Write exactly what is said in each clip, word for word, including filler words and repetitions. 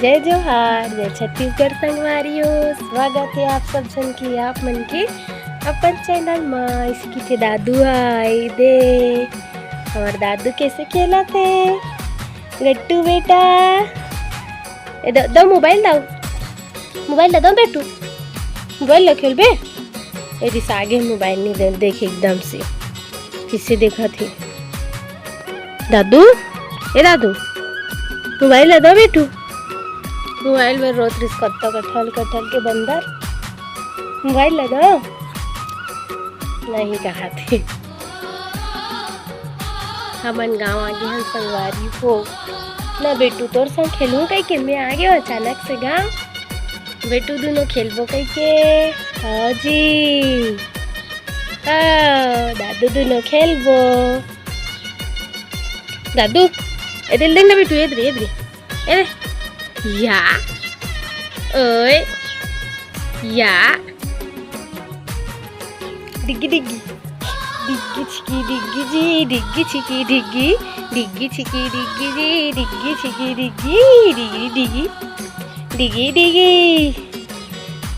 जय जोहार, जय छत्तीसगढ़ संगवारी हो। स्वागत हे आप सब झन के, आप मन के अपन चैनल म। इसकी के दादू आए दे, हमर दादू कैसे खेलत हे। गट्टू बेटा, ए दो, दो मोबाइल दो, मोबाइल ला दो बेटू, मोबाइल ला खेलबे। ए रिस आगे मोबाइल नहीं दे, देख एकदम से किसे देखत हे। दादू, ए दादू, मोबाइल ला दो बेटू। मोबाइल में रोत रिस कत्ता कठल कठल के बंदर। मोबाइल ला दो। नहीं कहत हे। हमन गाँव आगे हन संगवारी हो। ना बेटू तोर संग खेलूं कहिके मैं आगे हूँ अचानक से गाँव। बेटू दुनो खेलबो कहिके। हाँ जी। हाँ, दादू दुनो खेलबो। दादू, ए दिल देख ना बेटू, ए दे, ए दे। ए दे। या। ओए। या। डिग्गी डिग्गी। डिग्गी छिकी डिग्गी जी, डिग्गी छिकी डिग्गी, डिग्गी छिकी डिग्गी जी, डिग्गी छिकी डिग्गी, डिग्गी डिग्गी, डिग्गी डिग्गी।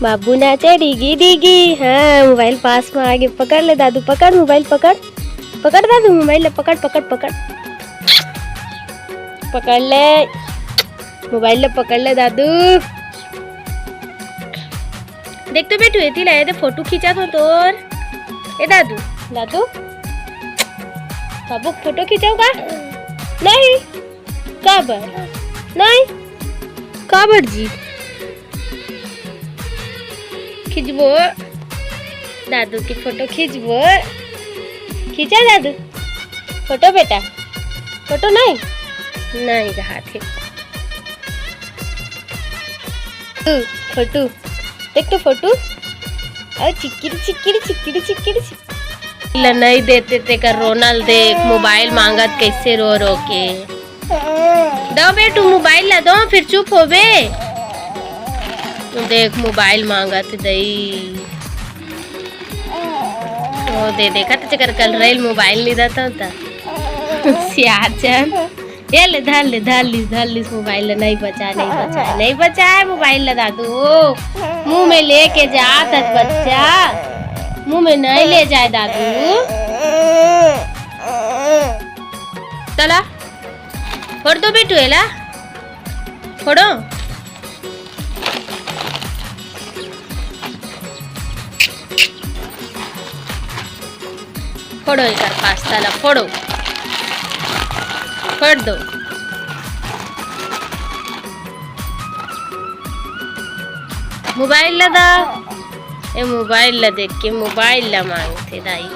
बाबू नाचे डिग्गी डिग्गी। हाँ, मोबाइल पास में आगे, पकड़ ले दादू, पकड़ मोबाइल, पकड़, पकड़ दादू मोबाइल ले, पकड़, पकड़, पकड़, पकड़ ले मोबाइल ले, पकड़ ले दादू। देख तो बेटू, एती ला, ए दे फोटो खींचा तो तोर। ए दादू, दादू, बाबू फोटो खींचोगा? नहीं। काबर? नहीं। काबर जी? खींचबो। दादू की फोटो खींचबो। खींचा दादू। फोटो बेटा। फोटो नहीं। नहीं रहा थे। तू, फोटो। देख तो फोटो। अरे चिक्किरी, चिक्किरी, चिक्किरी, चिक्किरी, चिक्किरी। ला नहीं देते तेकर रोनल देख, मोबाइल मांगत कैसे रो रो के। दो बेटू मोबाइल ला दो, फिर चुप होबे। देख मोबाइल मांगत दई। ओ दे देखा तो चकर कल रही मोबाइल नहीं देता होता। सियाचन। ये ले, धर ले, धर लिस, धर लिस मोबाइल ले, नहीं बचा, नहीं बचा, नहीं बचा है मोबाइल ले दादू। मुंह में लेके जात है बच्चा, मुंह में नहीं ले जाए दादू। चला, फोड़ दो बेटू, एला फोड़ो। फोड़ो एकर पास्ता ला, फोड़ो, फोड़ दो। मोबाइल ला दा, ए मोबाइल ला देख के मोबाइल ला मांगथे दाई।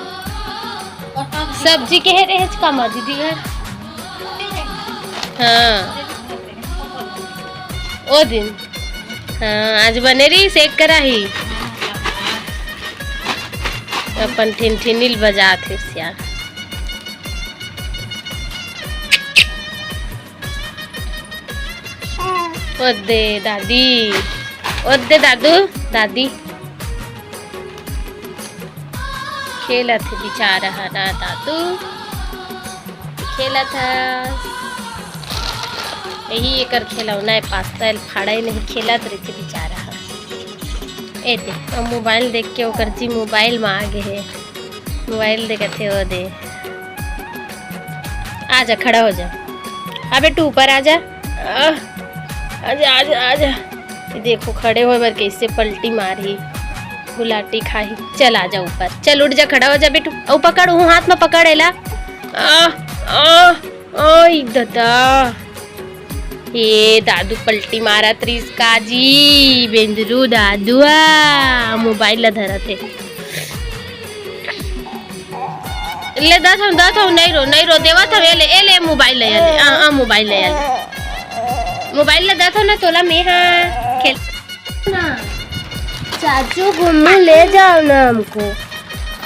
सब्जी के हे रेहेच का माँ दीदी घर? हाँ, ओ दिन। हाँ, आज बने रही सेक कराही। अपन ठिन ठिनिल बजात हे सिया। ओ दे दादी, ओ दे दादू, दादी। खेलत हे बिचारा ह ना दादू, खेलत ह। यही एकर खेलौना है, पास्ता ल फाड़े नहीं, खेलत रहिथे बिचारा ह। ए दे, अब मोबाइल देख के ओकर जी मोबाइल में आ गे हे, मोबाइल देखत हे। ओ दे, आ जा, खड़ा हो जा। आ बेटू, ऊपर आ जा। आह, आ जा, आ जा, आ जा। ये देखो, खड़े होए बर कैसे पलटी मारही, गुलाटी खाही। चल, आ जा ऊपर, चल, उठ जा, खड़ा हो जा बेटू। अउ पकड़, ऊ हाथ में पकड़ एला। आह, आह, ओई ददा, ये दादू पलटी मारत रिस का जी, बेंदरू दादू आ, मोबाइल ला धरत हे। ले दत हूँ, दत हूँ, नहीं रो, नहीं रो, देवत हूँ, ए ले, ए ले, मोबाइल ले, ए ले, आ, आ, मोबाइल ले, ए ले। मोबाइल ले दत हूँ ना तोला, मैं हाँ खेल। ना, चाचू घुम्मू ले जाओ ना हमको,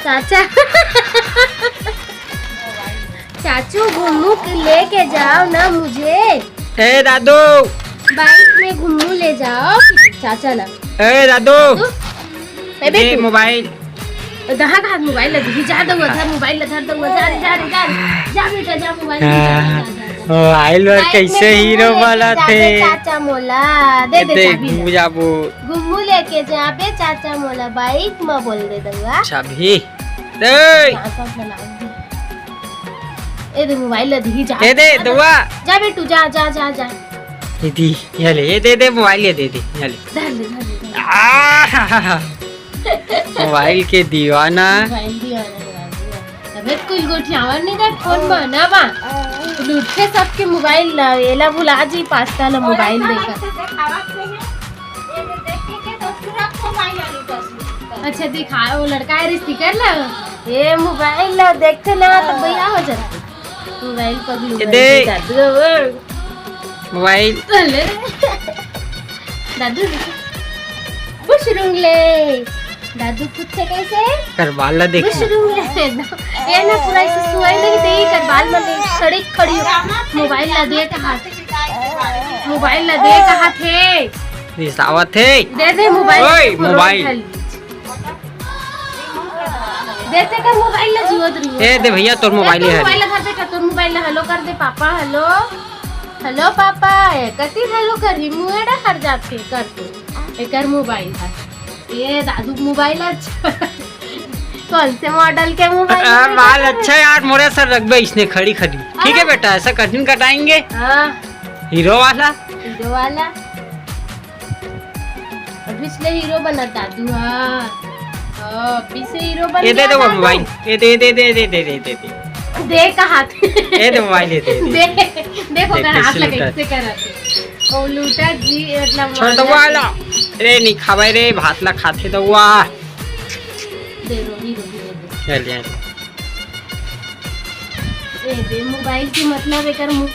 चाचा। चाचू घुम्मू के लेके जाओ ना मुझे। ए दादू, बाइक में घुम्मू ले जाओ चाचा ना। ए दादू, ए दे बेटू। मोबाइल। दहा का हाथ मोबाइल लगी, जा दउआ, धर मोबाइल ला, धर दउआ, जा रे, जा रे, जा रे। जा बेटा, जा मोबाइल ले, जा, जा, जा, जा। मोबाइल बर बाइक में कैसे घुम्मू हीरो लेके वाला जाबे थे। चाचा मोला, दे दे दे, चाबी घुम्मू ला। जाबो। घुम्मू लेके जाबे चाचा मोला, बाइक म बोल दे दउआ। चाबी। दे। चाचा मोला। ए दे मोबाइल ला दी, जा। दे दे, जा, दउआ। जा बेटू, जा, जा, जा, जा। दीदी, ये ले, ये दे दे, मोबाइल ये दे दे, ये ले। धर ले, धर ले, धर ले। आह! मोबाइल के दीवाना। मोबाइल दीवाना, मोबाइल दीवाना। तबे त कोई गोठियावर नहीं दे फोन म, ना बा। लूटथे सबके मोबाइल ला, एला भुला जी पास्ता ला मोबाइल देकर। अच्छा, दिखा, वो लड़का है स्पीकर ला। ए मोबाइल ला देखथे ना, त भैया हो जाथे। मोबाइल पगलू ये है, दे। दादू। मोबाइल। अले। दादू, खुश रहूंगले। दादू खुद से कैसे? कर बाल ला देख। खुश रहूंगले। ये ना पूरा ऐसे सुआई नहीं दे, कर बाल में देख, खड़ी खड़ी मोबाइल ला दे कहा। मोबाइल ला दे कहा थे। रिसावत है। दे दे मोबाइल। ओए, फोन मोबाइल। उठा ली। देते कर मोबाइल ला जीवत रही। ए दे भैया, तोर ए, मोबाइल तोर है। मोबाइल ला धर बेटा, तोर मोबाइल ला हेलो कर दे पापा, हेलो। हेलो पापा, ए कति हेलो कर रही, मुंह एड़ा कर जाते कर तू। एकर मोबाइल है। ये दादू मोबाइल अच्छा। कौन से मॉडल के मोबाइल आ, है? बाल अच्छा यार, मोरे सर रखबे इसने खड़ी खड़ी। ठीक है हाँ। बेटा, ऐसा कटिंग कटाएंगे। हाँ। हीरो वाला। हीरो वाला। अभी से हीरो बनत दादू हा। हाँ, अभी से हीरो बन ये दे गया दो दादू। मोबाइल। ये दे, दे, दे। दे कहा थे। ये दे मोबाइल, ये दे, दे। दे, देखो देख कर हाथ कैसे लगे, लूटा। कैसे कर रहा थे। ओ लूटा जी, मतलब छोड़ दो मांगा वाला। थे। रे, नहीं खावे रे, भात ला खाथे तो वाह। दे रो, हीरो, हीरो दे। चल यार। ए दे मोबाइल की मतलब एकर मुंह